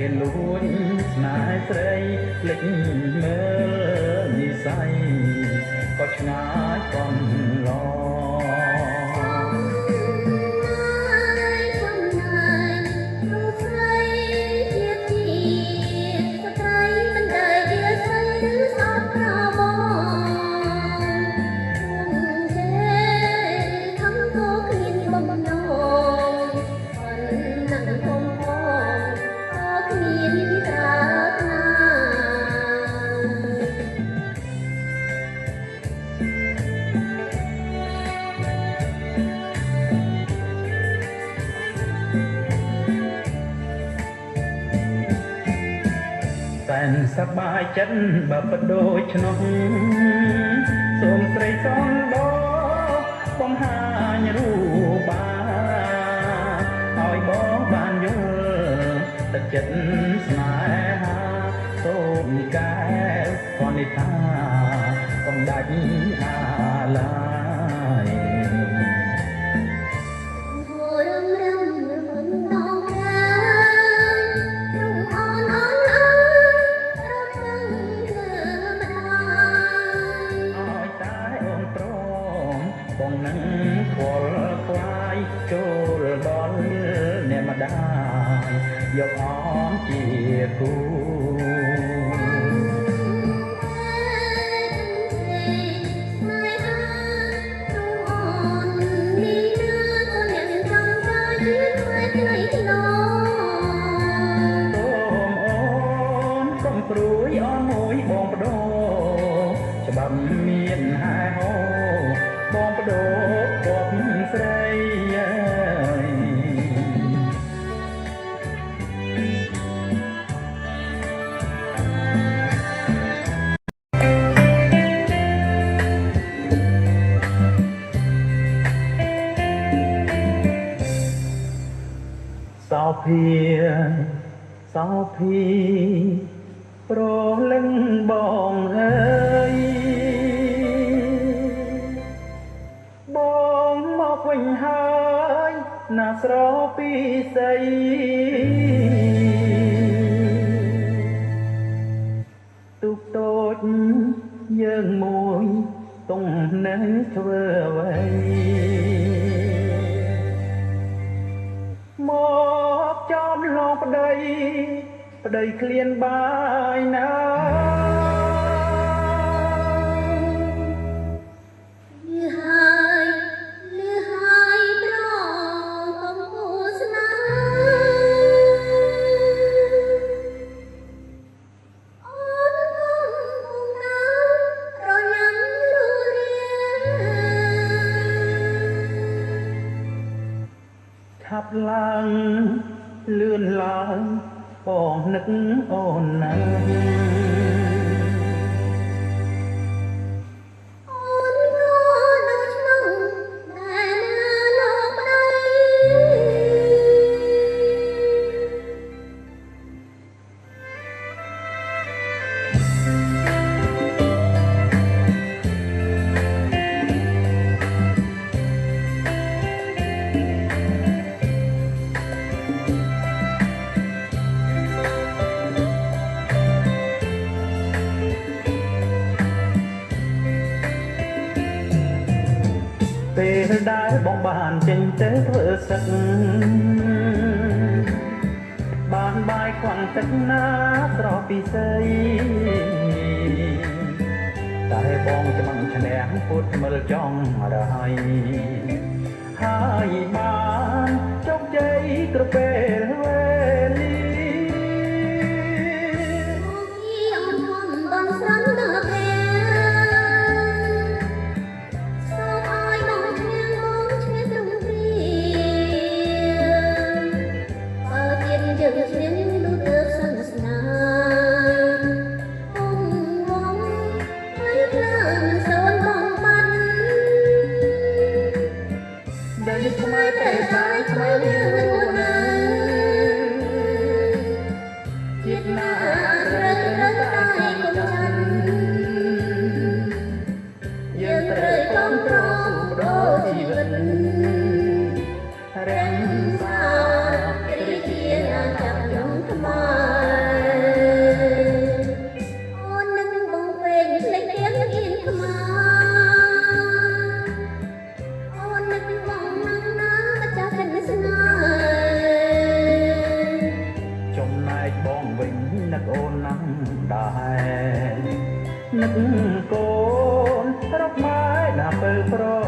គេលួចស្នេហ៍ស្រីភ្លេចមើលនិស័យក៏ឆ្ងាយកំឡ សប្បាយចិត្តបើបដូច្នោះសូមស្រីសំដបង្ហាញរូបាឲ្យបងបានយល់ទឹកចិត្តស្នេហាសូមកែវកនិថាកុំដាច់អាឡាយបងនឹងខ្វល់ខ្វាយចូលដល់អ្នកម្ដាយយកអមជាគូសូមអូនកុំព្រួយអនមួយបងបដូរច្បាប់មានហែហោបងបដូរគប់ស្រីសោភាសោភីប្រលឹងបងអើយបងមកវិញហើយណាស្រពីសីទូកតូចយើងមួយតុងនៅធ្វើអ្វីមកចំឡងប្តីប្តីឃ្លានបាយណាលឺហើយប្រងកំពូស្នេហ៍អូនកំពុងណារញ៉ាំរូរាឆាប់ឡើងលឿនឡើងបងនឹកអូនណាអូនក៏នៅក្នុងដែលណាលោកប្តី ពេលដែលបងបានចេញទៅធ្វើសឹកបានបាយខ្វាន់ទឹកណាស្រស់ពិសីតែបងច្បាំងឈ្នះពុតមើលចង់រហើយហើយបានជោគជ័យគ្រប់ពេលវេលាអូនខំបងស្រន់ដល់ពេលយើងឈ្នះនោះទើបសន្ស្នាងវងហើយខ្លាំងសូនបងបាត់ដែលខ្មែរតែតែខ្មែរយើងរស់នៅជាតិណាត្រូវត្រូវតែកុំចាន់យើងត្រូវគ្រប់គ្រងដូរជីវិតរក្សារាជាណាចាប់ចង់ នឹកអូនណាស់ដែរ នឹកកូនរកម៉ែណាពើប្រ